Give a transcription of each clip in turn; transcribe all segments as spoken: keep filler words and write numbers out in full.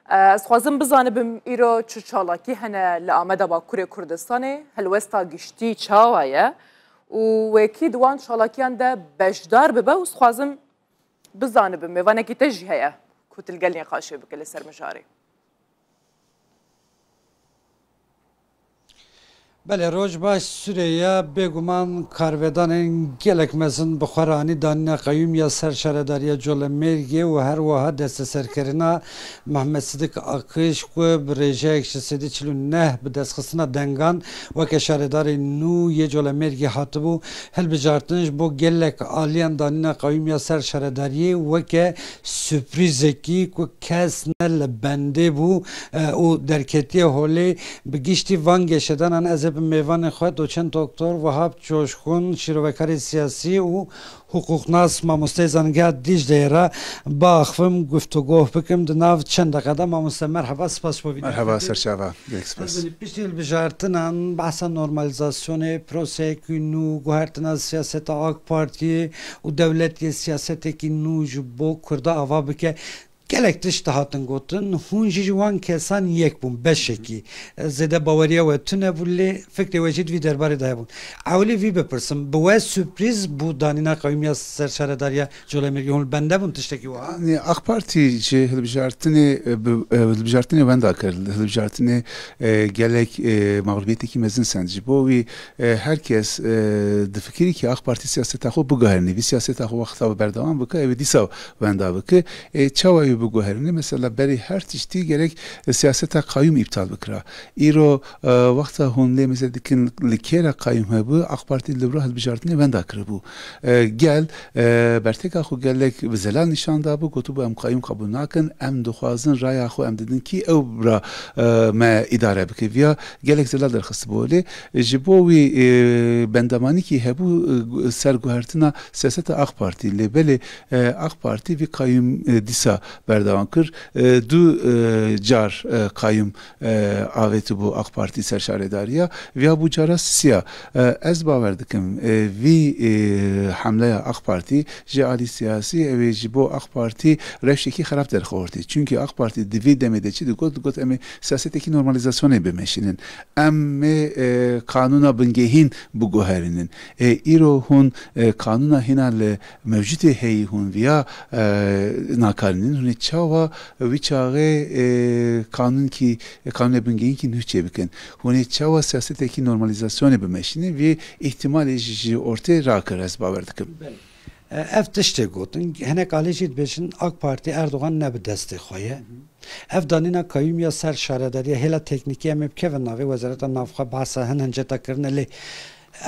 E, ez xwazim bizanibim îro çi çalakî hene li Ameda Bakurê Kurdistanê, helwesta giştî çawa ye û wekî di wan çalakiyan de beşdar bibe û ez xwazim bizanibim mêvanekî te jî heye ku tu li gel nîqaşê bike li ser mijarê. Belê, roj baş Süreyya. Bêguman karvedanên gelek mezin bi xwe re anî danîna qeyûmiya ser şaredariya Colemêrgê û her wiha desteserkirina Mehmet Sidik Akış ku bi rêjeyek ji sedî çil û neh bi destxistina dengan weke şaredarê nû yê Colemêrgê hatibû hilbijartin ji bo gelek aliyan danîna qeyûmiya ser şaredariyê weke sürprîzekî ku kes ne li bendê bû, e, û derketiye holê. Bi giştî van geşedanan ez ê bi mêvanê xwe doçent doktor Wahap Coşkun, şîrovekarê siyasî û hiqûqnas, mamosteyê Zanîngeha Dîcleyê re biaxivim, guftûgoh bikim. Di nav çend deqe de, mamoste, merheba, spas ji bo vî Merheba, derfetê. Serçava, gelek spas. Ez ê piştî hilbijartinan, behsa normalizasyonê, proseyekî nû, guhertina siyaseta AK Partiyê û dewletê siyasetekî nû ji bo Kurda ava bike. Gelek tişt hatin gotin, hûn jî ji wan kesan yek bûn, beşekî. Zêde baweriya we tune bû, lê fikrê we jî di vî derbarê de hebûn. Ewilî vî bipirsim, bi we sürprîz bû danîna qewimiya ser şaredariya Colemêrgê, hûn li bende bûn tiştekî wiha? Yanî AK Partî ji hilbijartinê, e, bi, e, hilbijartinê wenda kir. Hilbijartinê, e, gelek, e, mexlubiyetekî mezin send. Ji bo wî, e, her kes, e, difikirî ki AK Partî siyaseta xwe biguherînî. Vî siyaseta xwe wexta berdewam bike, ew ê dîsa wenda bike. E, çawa wî biguherînî? Mesela berî her tiştî gerek, e, siyaseta qayûm îptal bikira. Îro, e, wexta hûn lê mêze dikin li kê re qayûm hebû, AK Partî li vir hilbijartinê wenda kiribû. E, gel, e, bertêka xwe gelek bi zelal nîşan dabû, gotibû, em qayûm qebûl nakin, em dixwazin raya xwe em didin kî ew ra, e, me îdare bike. Viya gelek zelal derxistibû holê. Ji bo wî, e, bendemanîkî hebû, e, ser guhertina siyaseta AK Partî. Lê belê, e, AK Partî vî qayûm, e, dîsa berdewam kir. E, du, e, car, e, qayûm, e, avêtibû AK Partî ser şaredariya. Viya bû cara sisiya. E, ez bawer dikim, e, vî, e, hemleya AK Partî ji alî siyasî, ew ê ji bo AK Partî rewşekî xerab derxortî. Çunkî AK Partî di vî demê de çi digot? Digot, em ê siyasetekî normalîzasyonê bimeşînin. Em ê, e, qanûna bingehîn biguherînin. E, îro hûn, e, qanûna hîna li mewcûdê heyî hûn viya, e, nakarînin. Hûn ê çawa wî çaxê, e, qanûnkî, qanûnê bingehînkî nû çêbikin? Hûn ê çawa siyasetekî normalîzasyonê bimeşînin? Vî îhtimalê jî ji ortê rakir, ez bawer dikim. Belê. E, ev tiştê gotin, hinek alî jî dibêjin AK Partî Erdogan ne bi destê xwe ye. Ev danîna qayûmiya ser şaredariya hêla teknîkî em ê bikevin navê Wezareta Navxwe, behsa hin hinceta kirine, lê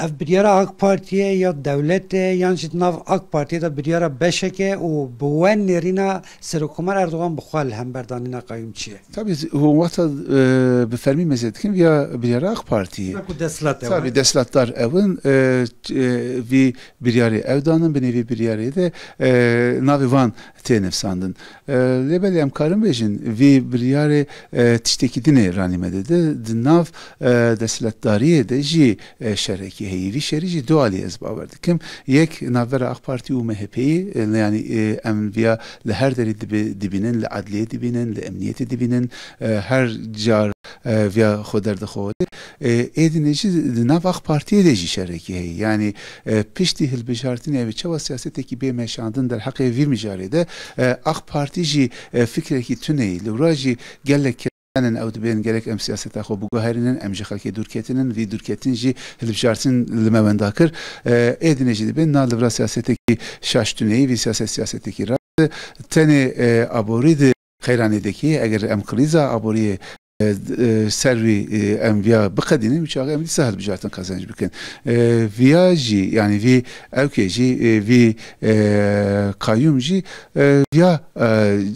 ev biryara AK Partiyê ya dewletê yan jî di nav AK Partiyê de biryara beşeke û bi we nêrîna Serokkomar Erdogan bi xwe li hember danîna qayûm çi ye? Tabî, hûn wexta, e, bi fermî mêze dikin viya biryara AK Partiyê. Wekî desthilatê Tabî, we. Desthilatdar ew in, e, ç-, e, vî biryarê ew danin, binê vî biryarê de, e, navê van tê nivsandin. E, lê belê em karin bêjin, vî biryarê, e, tiştekî din ê ranî me dide. Di nav, e, desthilatdariyê de jî, e, şerekî heye. Vî şerî jî du alî ez bawer dikim. Yek navbera AK Partî û MHP'yê, e, yanî, e, em viya li her derê dibi-, dibînin, li edliyê dibînin, li emniyetê dibînin, e, her car, e, viya xwe derdixwe holê. E, ê dinê jî di nav AK Partiyê de jî şerekî heye. Yanî, e, piştî hilbijartinê ew ê çawa siyasetekî bê meşandin derheqê vî mijarê de, e, AK Partî jî, e, fikrekî tune ye. Li wira jî gelek kes henin ew dibên gerek em siyaseta xwe biguherînin, em ji xelkê dûr ketinin, vî dûrketin jî hilbijartin li me wenda kir. E, ê dinê jî dibên na li vira siyasetekî şaş tune ye, vî siyaset siyasetekî rast e. Tenê, e, aborî di qeyranê de kê, eger em krîza aboriyê, e, d-, e, ser wî, e, em viya biqedînin, wî çaxê em dîsa hilbijartin qezenc bikin. E, viya jî, yanî vî ewkê jî, e, vî, e, qayûm jî, e, viya, e,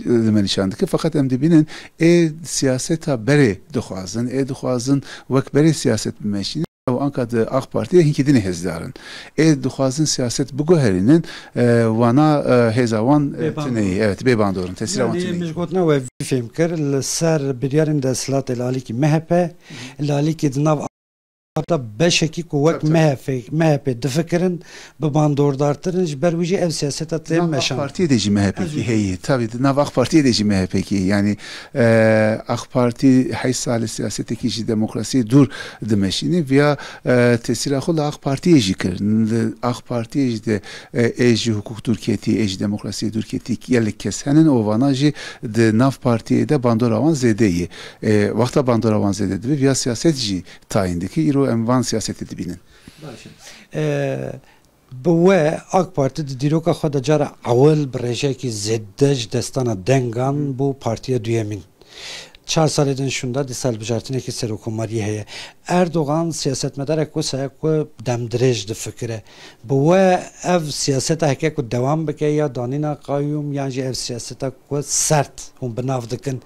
li me nîşan dike. Feqet em dibînin ê siyaseta berê dixwazin, ê dixwazin wek berê siyaset bimeşînin. Ew anka di AK Partiyê hinkî dinê hêzdar in. Ê dixwazin siyaset biguherînin, e, wana, e, hêza wan, e, Bêbandor. Tune ye. Evet, bêbandor in. Tesîra wan Yanî tune ye. Min ji gotina we vî fêm kir, li ser biryarên desthilatê li alîkî MHP, li alîkî di nav Hatta beşekî ku wek Tabii, tabii. M H P, M H P difikirin, bi bandordartir in, ji ber wî jî ev siyaseta tê Nav AK meşan. Partiyê de jî M H P kî heye. Tabii, di nav AK Partiyê de jî M H P kî. Yani, e, AK Parti heyt sal e siyasetekî ji demokrasiyê dûr dimeşîne. Viya, e, tesîra xwe li AK Partiyê jî kir. Li AK Partiyê jî de, e, ê ji hukuk dûr ketî, ê ji demokrasiyê dûr ketî gelek kes henin û vana jî di nav partiyê de bandora wan zêde ye. E, wexta bandora wan zêde dibe, viya siyaset jî tayîn dike. Îro em van siyasetê dibînin. Baş e. E, bi we AK Parti di dîroka xwe de cara ewil bi rêjeyekî zêde ji destana dengan bû partiya duyemîn. Çar salê din şûnda dîsa hilbijartinekî serokkomariyê heye. Erdogan siyasetmedarek wisa ye ku demdirêj difikire. Bi we ev siyaseta heke ku dewam bike ya danîna qayûm yan jî ev siyaseta ku sert hûn bi nav dikin,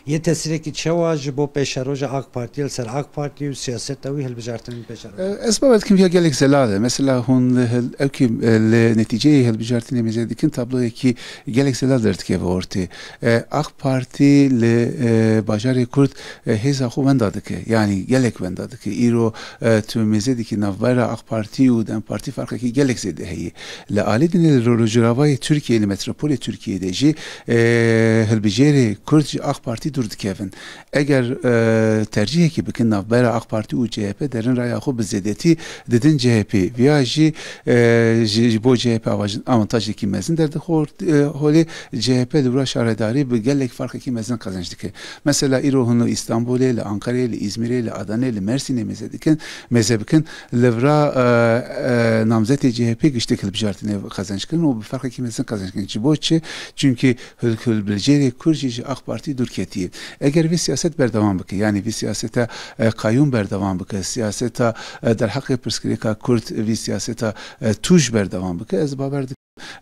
yê tesîrekî çawa ji bo pêşeroja AK Partiyê li ser AK Partî û siyaseta wî hilbijartinên pêşeroj? E, ez bawer dikim ya gelek zelal e. Mesela hûn li hil-, ew kî, e, li netîceyê hilbijartinê mêze dikin tabloyekî gelek zelal derdikeve ortê. E, AK Partî li, e, bajarê Kurd, e, hêza xwe wenda dike. Yanî gelek wenda dike. Îro, e, tu mêze dikî navbera AK Partî û DEM Partî ferqekî gelek zêde heye. Li alî din li rojravayê Tirkiyê, li metropolê Tirkiyê de jî, e, hilbijêrê Kurd ji AK Partî dûr dikevin. Eger, e, tercîhekî bikin navbera AK Partî û C H P, derin raya xwe bi zêdetî didin C H P. Viya jî, e, ji, ji bo C H P avaj-, avantajekî mezin derdixwe, e, holê C H P li wira şaredarî bi gelek farqekî mezin qezenc dike. Mesela îro hûn li Îstanbulê, li Ankareyê, li Îzmîrê, li Adanê, li Mersînê mêze dikin, mêze bikin, li vira, e, e, namzetê C H P giştek hilbijartinê qezenc kirin û bi ferqekî mezin qezenc kirin. Ji bo çi? Çimkî hil-, hilbijarê Kurd jî ji AK Partî dûr ketiye. Eger vî siyaset berdewam bike, yanî vî siyaseta, e, qayûm berdewam bike, siyaseta, e, derheqê pirsgirêka Kurd vî siyaseta, e, tûj berdewam bike, ez bawer dikim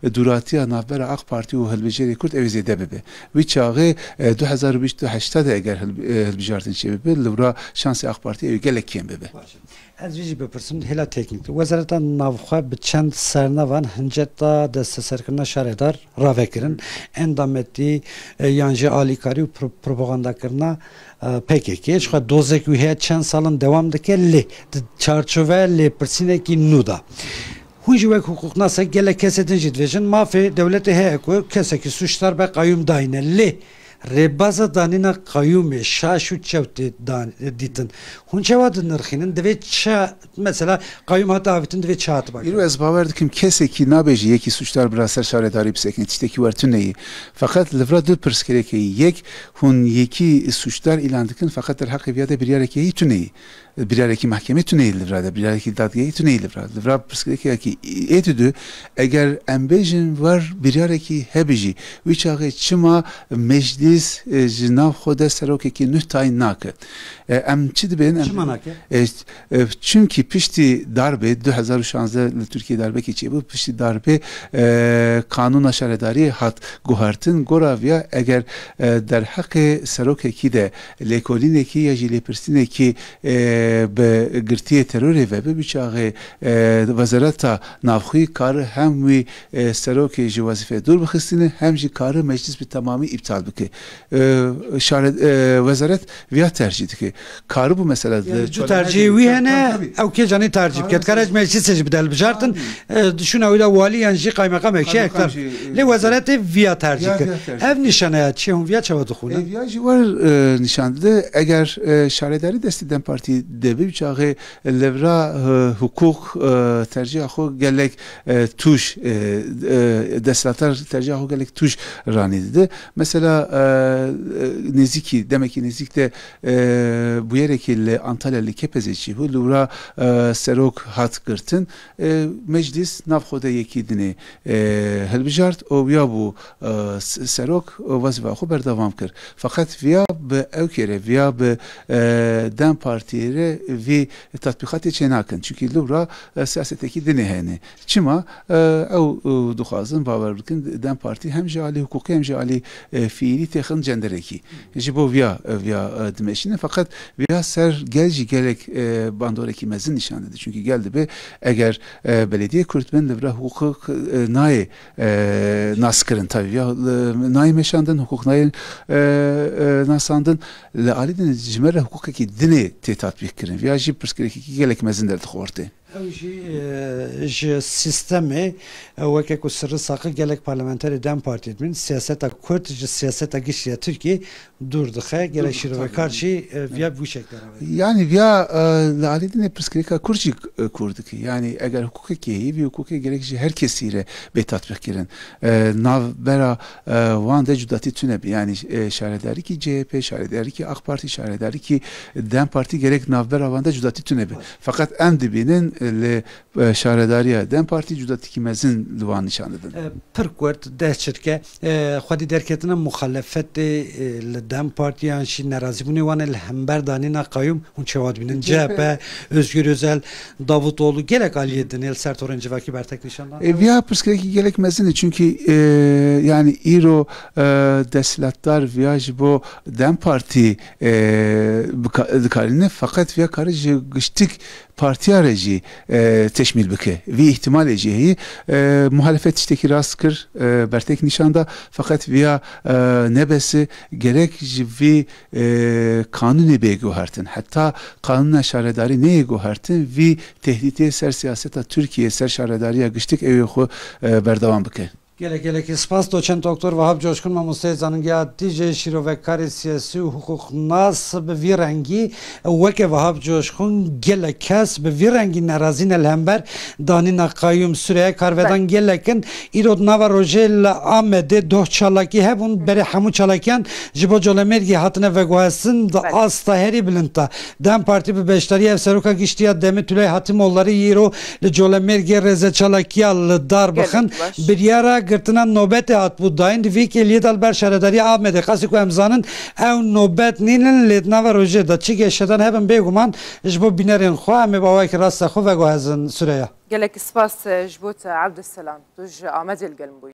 dûratiya navbera AK Partî û hilbijarê Kurd ew ê zêde bibe. Wî çaxê, e, du hezar û bîst û heşt de eger hil-, e, hilbijartin çêbibe, li wira şansê AK Partî ew ê gelek kêm bibe. Baş e. Ez vî jî bipirsim, hêla teknîk. Wezareta Navxwe bi çend sernevan hinceta desteserkirina şaredar rave kirin. Endametî, e, yan jî alîkarî û pro-, propagandakirina, e, P K K. Ji xwe dozek wî heye çend salan dewam dike, lê di çarçoveya lêpirsînekî nû de. Hûn jî wek hiqûqnasek gelek kesê din jî dibêjin, mafê dewletê heye ku kesekî sûcdar be qayûm dayne. Lê rêbaza danîna qayûmê şaş û çew tê dan-, dîtin. Hûn çawa dinirxînin? Divê çi, mesela qayûm hate avîtin, divê çi hatiba Îro kirin? Ez bawer dikim kesekî nabêje yekî sûcdar bi ra ser şaredarî bisekine, tiştekî wer tune ye. Feqet li vira du pirsgirêkê ye. Yek, hûn yekî sûcdar îlan dikin, feqet derheqê viya de biryarekî heyî tune ye. Biryarekî mehkemê tune ye li vira de, biryarekî dadgehî tune ye li vira. Li vira pirsgirêkekî ê didu, eger em bêjin wer biryarekî hebe jî, wî çaxê çima meclis, e, ji nav xwe de serokekî nuh tayîn nake? E, em çi dibên? Em Çima nake? E, e, çimkî piştî darbê, du hezar û şazdeh li Tirkiyê darbekî çêbû, piştî darbê, e, kanûna şaredariyê hat guhertin, gora viya eger, e, derheqê serokekî de lêkolînekî ya jî lêpirsînekî, e, bi girtiyê terorê vebe, bi çaxê, e, Wezareta Navxwî kari hem wî, e, serokê ji wezîfê dûr bixistîne, hem jî kari meclis bi temamî îptal bike. E, şare-, e, wezaret viya tercîh dike. Karibû mesela Yani di tu çolana tercihê de wî hene, Tabii. Ew kê canî tercih Karibû biket. Kare ji meclisê jî bide hilbijartin. Tabii. E, di şûna wî de walî yan jî qaymeqamek jî Qaymeqam hektar. Jî, e, Lê wezaretê viya tercih Viya, kir. Viya tercih Ev kir. Nîşaneya çi hûn viya çawa dixwînin? E, viya jî wer, e, nîşan dide. Eger, e, şaredarî destî DEM Partî de bi çaxê li vira, e, hukuk, e, terciha xwe gelek, e, tûj, e, e, desthilatdar terciha xwe gelek tûj ranî dide. Mesela, e, e, nêzîkî, demekî nêzîk de, e, bûyerekî li Antalya li K P Z çêbû, li wira, e, serok hat girtin. E, meclis nav xwe de yekî dinê, e, hilbijart û wiya bû, e, s-, serok û wezîfa xwe berdewam kir. Feqet viya bi ew kê re, viya bi, e, DEM Partiyê re vî tatbîqatê çênakin. Çimkî li wira, e, siyasetekî dinê hene. Çima? E, ew, e, dixwazin bawer bikin, DEM Partî hem ji alî hiqûqî hem ji alî, e, fiîlî têxin cenderekî. Ji bo viya, e, viya, e, dimeşînin. Feqet viya ser gel jî gelek, e, bandorekî mezin nîşan dide. Çünkü gel dibe eger, e, belediyê Kurd bin li vir hiqûqik, e, nayê, e, naskirin. Tabii viya, e, nayê meşandin, hiqûq nayê, e, e, nasandin. Li alî din ji me re hiqûqekî dinê tê tatbîq kirin. Viya jî pirsgirêkekî gelek mezin derdixortê. Ew jî, e, ji sîstemê, e, weke ku Sirri Saqi gelek parlamenterê DEM Partiyê dibîn, siyaseta Kurd ji siyaseta giştî ya Tirkiyê dûr dixe. Gelek şîrovekar jî, e, viya bi wî şeklê re. Yani viya, e, li alî dinê pirsgirêka Kurd jî, e, kûr dike. Yani eger hukukekê heyî vî hukukê gerek ji her kesî re bê tatbîq kirin. E, navbera, e, wan de cudatî tune be. Yani, e, şaredarîkî C H P, şaredarîkî AK Parti, şaredarîkî DEM Parti gerek navbera wan de cudatî tune be. Feqet em dibînin, e, li, e, şaredariya DEM Partî cudatîkî mezin li wan nîşan didin. E, pir kurt, deh çirke, e, xwedî derketina muxalefetê, e, li DEM Partî yan jî nerazîbûnê wan e li hember danîna qayûm hûn çawa dibînin? C H P, Özgür Özel, Davutoğlu gelek aliyê dinê li ser torên civakî bertek nîşan dan. E, viya pirsgirêkî gelek mezin e, çünkü, e, yani îro, e, desthilatdar viya ji bo DEM Partî, e, bika-, dikarîne, feqet viya kare ji giştik partiya re jî, e, teşmîl bike. Vî îhtimalê jî heye. E, muhalefet tiştekî rast kir, e, bertek nîşan da, feqet viya, e, nebesi gerek ji vî, e, kanûnê bê guhertin. Heta kanûna şaredarî neyê guhertin, vî tehdîtê ser siyaseta Tirkiyê, ser şaredariya giştik ew ê xwe, e, berdewam bike. Gelek gelekî spas. Doçent Doktor Vahap Coşkun, mamosteyê zanîngeha dî jî şîrovekarê siyasî û hiqûqnas bi vî rengî, weke Vahap Coşkun gelek kes bi vî rengî nerazî ne li hember danîna qayûm. Sûreya karvedan gelek in. Îro di nava rojê li Amedê doh çalakî hebûn. Berê hemû çalakiyan ji bo Colemêrgê hatine veguhestin di asta herî bilind de. DEM Partî bi beşdarî Hevseroka Giştî ya demê Tülay Hatîmoğulları îro li Colemêrgê rêze çalakiya li dar bixin. Biryara girtina nobetê hatibû dayîn. Di vî kêliyê de li ber şaredariya Amedê, qasî ku em zanin, ew nobet nînin, lê di nava rojê de çi geşedan hebin, bêguman ji bo bînerên xwe em ê bi awayekî rast xwe veguhezin. Sûreya. Gelek spas, e, ji bo te, Abdüselam. Tu ji Amedê li gel min bûyî.